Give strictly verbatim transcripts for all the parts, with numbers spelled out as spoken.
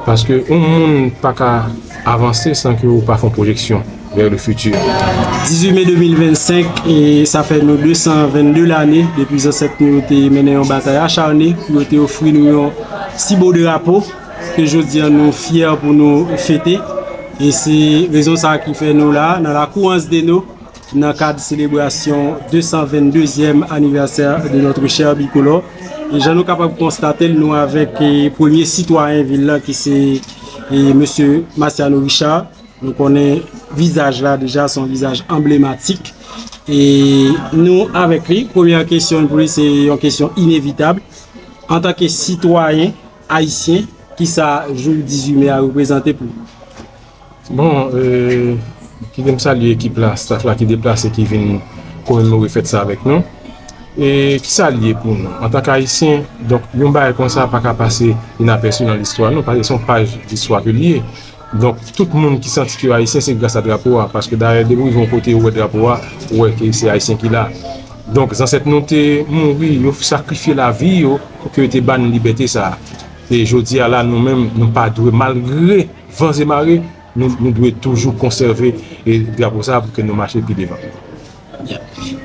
Paske yon moun pa ka avanse san ke ou pa fè yon pwojeksyon vers le futur. Dizuit me de mil vennsenk, e sa fè nou de san vennde lane depi zansèt nou yo te mennen yon batay acharne pou yo te ofri nou yon si bo drapo ke jodi a nou fyè pou nou fete. E se rezon sa ki fè nou la, nan lakou Anse des Naux, nan kad selebrasyon de san venndezyèm anivèsè de notre cher bicolore. E jan nou kapab konstate l, nou avèk, e, premye sitwayen vil la ki se, e, mesye Marciano Richard. Nou konnen vizaj la deja, se yon vizaj anblematik. E nou avèk li, premyè kesyon pou li, se yon kesyon inevitab. Antanke sitwayen ayisyen, kisa jou dizuit me a reprezante pou ou? Bon, e, kite m salye ekip la, staff la ki deplase, ki vin komemore fèt sa avèk nou. E kisa l ye pou nou? Antanke ayisyen, donk, yon bagay konsa pa ka pase inapèsi nan listwa nou, paske se yon paj istwa ke l ye. Donk, tout moun ki santi ke yo ayisyen, se gras a drapo a, paske dayè, depi w rive yon kote, ou wè drapo a, ou wè ke se ayisyen ki la. Donk, zansèt nou te mouri, yo sakrifye lavi yo pou ke yo te ba n libète sa a. E jodi a la, nou menm, nou pa dwe, malgre van e mare, nou, nou dwe toujou konsève, e, drapo sa a pou ke nou mache pi devan.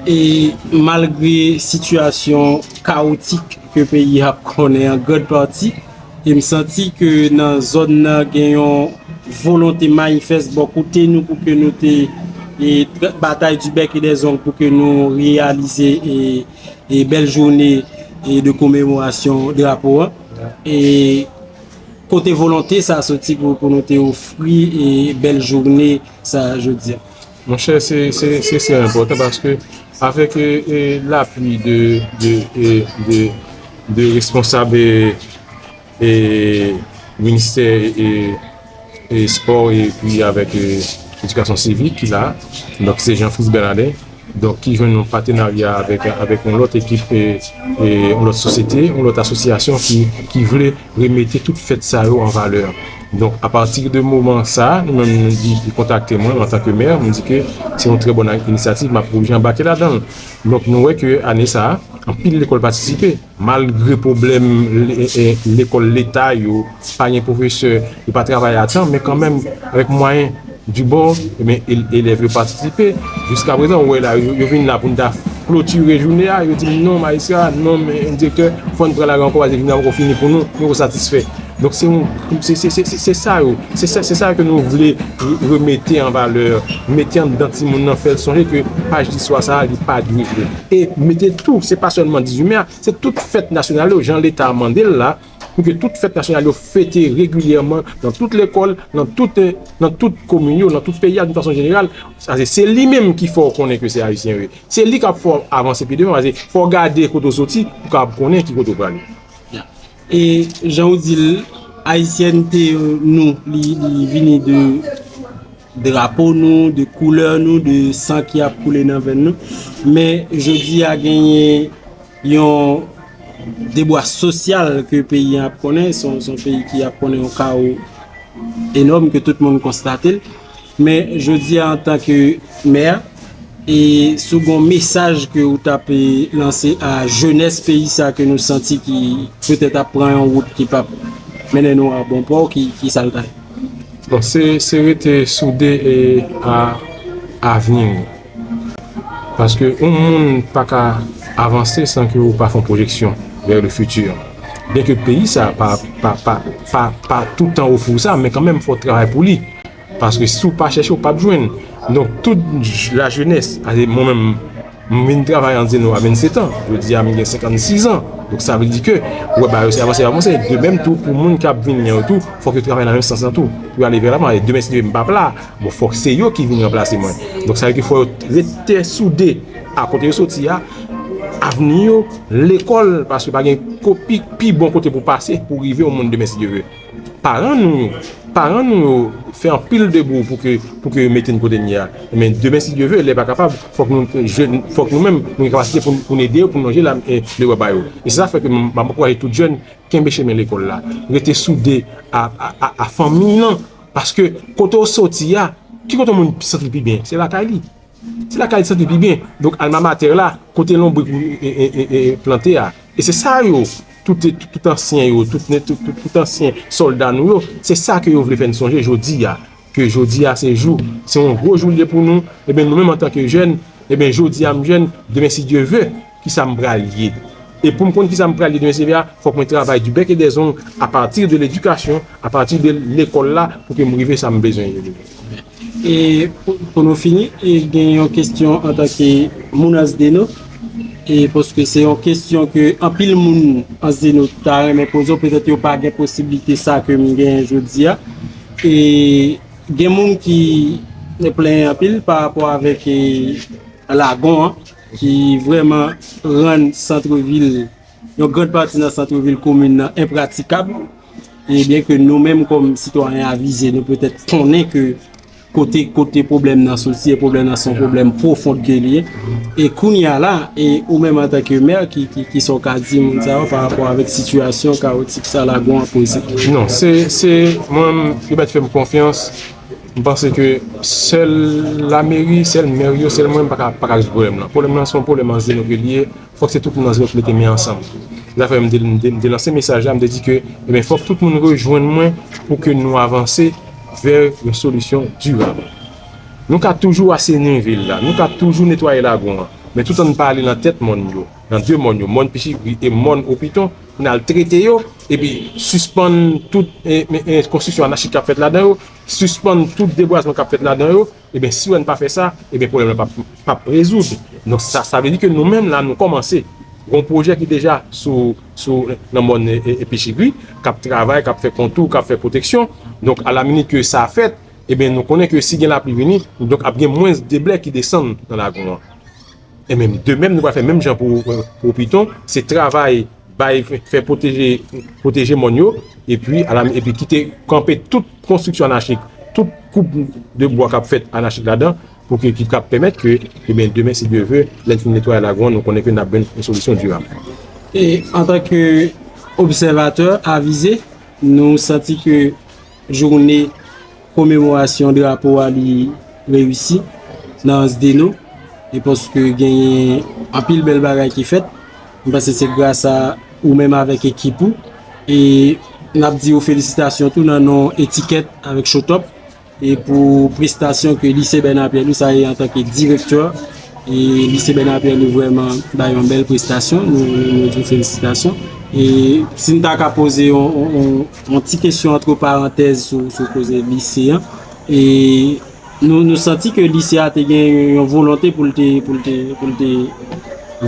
E malgre sitiyasyon kawotik ke peyi a ap konnen an grande partie, e m santi ke nan zòn nan gen yon volonte manifès bò kote nou pou ke nou te, e, tra- batay du bec et des ongles pou ke nou reyalize, e, e, bèl jounen, e, de komemorasyon drapo a. E kote volonte sa soti pou, pou nou te ofri, e, bèl jounen sa jodi a? Monchè, se, se, se, se enpòtan paske avèk, e, e, lapui de, de, e, de, de responsab, e, e, ministè, e, e, spò epi avèk, e, edikasyon sivik ki la, donk se Jean Fritz Bernardin, donk ki jwenn yon patenarya avèk, avèk yon lòt ekip, e, e, yon lòt sosyete, yon lòt asosyasyon ki, ki vle remete tout fèt sa yo an valè. Donk, apati de moman sa, nou menm, nou di, li kontakte mwen antanke mè, m di ke se yon trè bòn inisyativ, m ap oblije anbake ladan l. Donk, nou wè ke ane sa, anpil lekòl patisipe. Malgre pwoblèm le- e- lekòl leta yo, pa gen pwofesè, yo pa travay a tan, men kanmenm, avèk mwayen di bò, ebyen, el- elèv yo patisipe. Jiska prezan, ou wè la, yo, yo vin la pou n ta klotire jounen an, yo di m, "Non, majistra, non, men, direktè, fò n pran lari ankò, paske jounen an poko fini pou nou, nou poko satisfè." Donk, se yon, se, se, se, se, se sa yo, se sa, se sa ke nou vle re- remete an valè, mete anndan timoun nan, fè l sonje ke paj listwa sa a, li pa dwe vre. E mete tou, se pa sèlman dizuit me a, se tout fèt nasyonal yo, jan Leta a mande l la, pou ke tout fèt nasyonal yo fete regilyèman nan tout lekòl, nan tout, nan tout komin yo, nan tout peyi a, d'une façon générale. Sa se, se li menm ki fè w konnen ke se ayisyen vre. Se li k ap fè w avanse pi devan, paske fò w gade kote w soti pou w kapab konnen ki kote w prale. E jan w di l, ayisyènte nou, li, li vini de drapo nou, de koulè nou, de san ki ap koule nan venn nou. Men jodi a genyen yon debwa sosyal ke peyi an ap konnen, se yon, se yon peyi ki ap konnen yon kawo enòm ke tout moun konstate l. Men jodi a, antanke mè, e si w gen yon mesaj ke w t ap, e, lanse a jenès peyi sa ke nou santi ki petèt ap pran yon wout ki p ap mennen nou a bon pò, ki, ki sa l ta ye? Bon, se, se rete soude e a avni nou. Paske yon moun pa ka avanse san ke ou pa fè yon pwojeksyon vers le futur. Byenke peyi sa pa, pa, pa, pa, pa toutan ofri w sa, men kanmenm fò w travay pou li. Paske si w pa chèche, w p ap jwenn. Donk, tout j- lajenès, mwen menm, m vin travay an Zeno a vennsetan. Jodi a, m gen senkannsizan. Donk, sa vle di ke, ou wè, bagay yo se avanse, avanse. De menm tou, pou moun k ap vini an tou, fòk yo travay nan menm sans lan tou. Pou yo ale vè lavan. E demen, si Dye vle, m p ap la. Bon, fòk se yo ki vin ranplase mwen. Donk, sa vle di ke fò yo rete soude a kote yo soti a, avni yo, lekòl, paske pa gen ko- pi, pi bon kote pou pase, pou rive yon moun demen, si Dye vle. Paran nou yo, paran nou yo fè anpil debou pou ke, pou ke yo mete n kote n ye a. Men demen, si Dye vle, lè pa kapab, fòk nou, jèn, fòk nou menm, nou gen kapasite pou, pou n ede yo, pou n lonje la, e, lebra ba yo. E se sa fè ke m, m ap ankouraje tout jèn, kenbe chemen lekòl la. Rete soude a, a, a, a fanmi nan. Paske kote w soti a, ki kote yon moun santi l pi byen? Se lakay li. Se lakay li santi l pi byen. Donk, alma mater la, kote lonbrik ou, e, e, e, e, plante a. E se sa yo, tout, tout, tout ansyen yo, tout, tout, tout, tout ansyen sòlda nou yo, se sa ke yo vle fè n sonje jodi a. Ke jodi a se jou, se yon gwo jou l ye pou nou, ebyen nou menm antanke jèn, ebyen jodi a m jèn, demen si Dye ve, kisa m pral ye? E pou m konn kisa m pral ye demen si Dye ve a, fòk mwen travay du bec et des ongles à partir de l'éducation, à partir de lekòl la, pou ke m rive sa m bezwen ye demen. E pou, pou nou fini, e gen yon kesyon antanke moun Ansdeno, e paske se yon kesyon ke anpil moun Ansdeno ta renmen poze w, petèt yo pa gen posiblite sa ke m genyen jodi a. E gen moun ki plenyen anpil pa rapò avèk e, lagon an, ki vrèman rann santrevil, yon gran pati nan santrevil komin nan enpratikab. E byen ke nou menm kòm sitwayen avize, nou petèt konnen ke kote kote pwoblèm nan soti, e pwoblèm nan se yon pwoblèm pwofon ke li ye. E kounye a la, e ou menm antanke mè, ki, ki, ki sa w ka di moun sa yo pa rapò avèk sitiyasyon kawotik sa lagon an poze? Non, se, se, mwen, yo mèt fè m konfyans. M panse ke sèl lameri, sèl mè yo, sèl mwen, m pa ka, pa ka rezoud pwoblèm nan. Pwoblèm nan se yon pwoblèm Ansdeno ke li ye, fòk se tout moun Ansdeno ki mete men ansanm. Se sa fè m te, m te, m te lanse mesaj la, m te di ke, ebyen, fòk tout moun rejwenn mwen pou ke nou avanse vè yon solisyon dirab. Nou ka toujou asenin vil la, nou ka toujou netwaye lagon an, men toutan n pa ale nan tèt mòn yo, nan de mòn yo, mòn Pichigri e mòn Opiton, pou n al trete yo, epi sispann tout e, e, e, konstriksyon anachik k ap fèt ladan yo, sispann tout debwazman k ap fèt ladan yo, ebyen, si w wè n pa fè sa, ebyen, pwoblèm nan p ap, p ap rezoud. Donk, sa, sa vle di ke nou menm la, nou kòmanse. Gon pwojè ki deja sou, sou, nan mòn e, e, Pichigri, k ap travay, k ap fè kontou, k ap fè pwoteksyon. Donk, alaminit ke sa fèt, ebyen, nou konnen ke si gen lapli vini, donk ap gen mwens deblè ki desann nan lagon an. E menm, de menm, nou pral fè menm jan pou, pou Piton, se travay, bay, fè, fè pwoteje, pwoteje mòn yo, epi, ala, epi kite kanpe tout konstriksyon anachik, tout koup de bwa k ap fèt anachik ladan, pou ke, ki kab pèmèt ke, ebyen, demen, si Dye ve, lè n fin netwaye lagon an, nou konnen ke n ap jwenn yon solisyon dirab. E antanke obsèvatè avize, nou santi ke jounen komemorasyon drapo a li reyisi nan Ansdeno, e paske genyen anpil bèl bagay ki fèt. M panse se gras a ou menm avèk ekip ou. E n ap di ou felisitasyon tou nan non Etikèt avèk Chotop. E pou prestasyon ke Lise Bernard Pierre Louis a ye antanke direktè, e Lise Bernard Pierre Louis vrèman bay yon bèl prestasyon, nou, nou, nou di felisitasyon. E si n ta ka poze yon, yon, yon, yon ti kesyon antre parantèz sou, sou koze lise an, e nou, nou santi ke lise a te gen yon volonte pou l te, pou l te, pou l te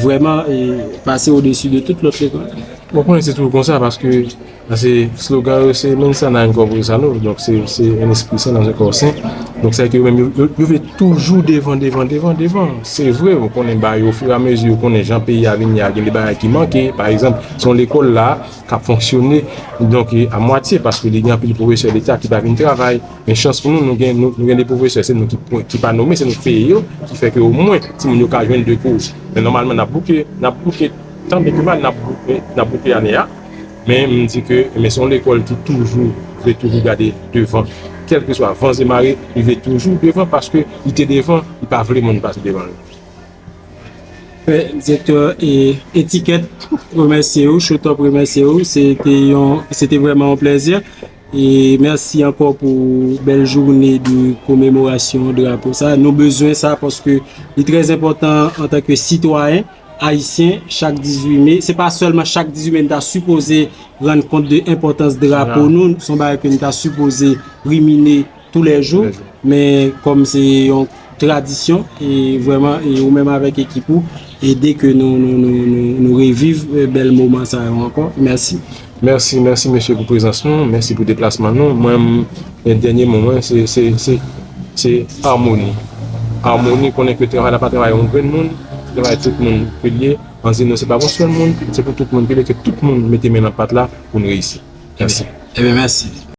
vrèman e, pase odesi de tout lòt lekòl. Bon, konnen se toujou konsa, paske, paske slogan yo se Mens sana in corpore sano, donk se, se un esprit sain dans un corps sain. Donk sa ke yo menm, yo, yo, yo vle toujou devan, devan, devan, devan. Se vre, ou konnen bagay yo, ofiramezi, ou konnen jan peyi a vini a, gen de bagay ki manke. Pa egzanp, se yon lekòl la k ap fonksyone, donk, a mwatye, paske li gen anpil pwofesè leta ki pa vin travay. Men chans pou nou, nou gen, nou, nou gen de pwofesè, se nou ki, ki pa nome, se nou ki peye yo, ki fè ke omwen timoun yo ka jwenn de kou. Men nòmalman, n ap bouke, n ap bouke, tanbyen ke mal, n ap bouke, n ap bouke ane a. Men m di ke, men se yon lekòl ki toujou, vle toujou gade devan. Kèlkeswa van e mare, li vle toujou devan, paske li te devan, li pa vle moun pase devan li. Direktè e, Etikèt remèsye ou, Chotop remèsye ou. Se te yon, se te vrèman yon plèzi. E mèsi ankò pou bèl jounen de komemorasyon drapo sa. Nou bezwen sa paske li trè enpòtan antanke sitwayen ayisyen chak dizuit me. Se pa sèlman chak dizuit me n ta sipoze rann kont de enpòtans drapo nou. Se yon bagay ke n ta sipoze rimine toulèjou, men kòm se yon tradisyon, e vrèman, e ou menm avèk ekip ou, ede ke nou, nou, nou, nou, nou reviv e, bèl moman sa yo ankò. Mèsi. Mèsi, mèsi mesye pou prezans nou, mèsi pou deplasman nou. Mwen, m, e, dènye mo mwen, se, se, se, se amoni. Amoni, konnen ke travay la pa travay yon grenn moun, se travay tout moun ke l ye. Anzeno se pa pou sèl moun, se pou tout moun ke l ye, ke tout moun mete men nan pat la pou n reyisi. Mèsi. Ebyen, mèsi.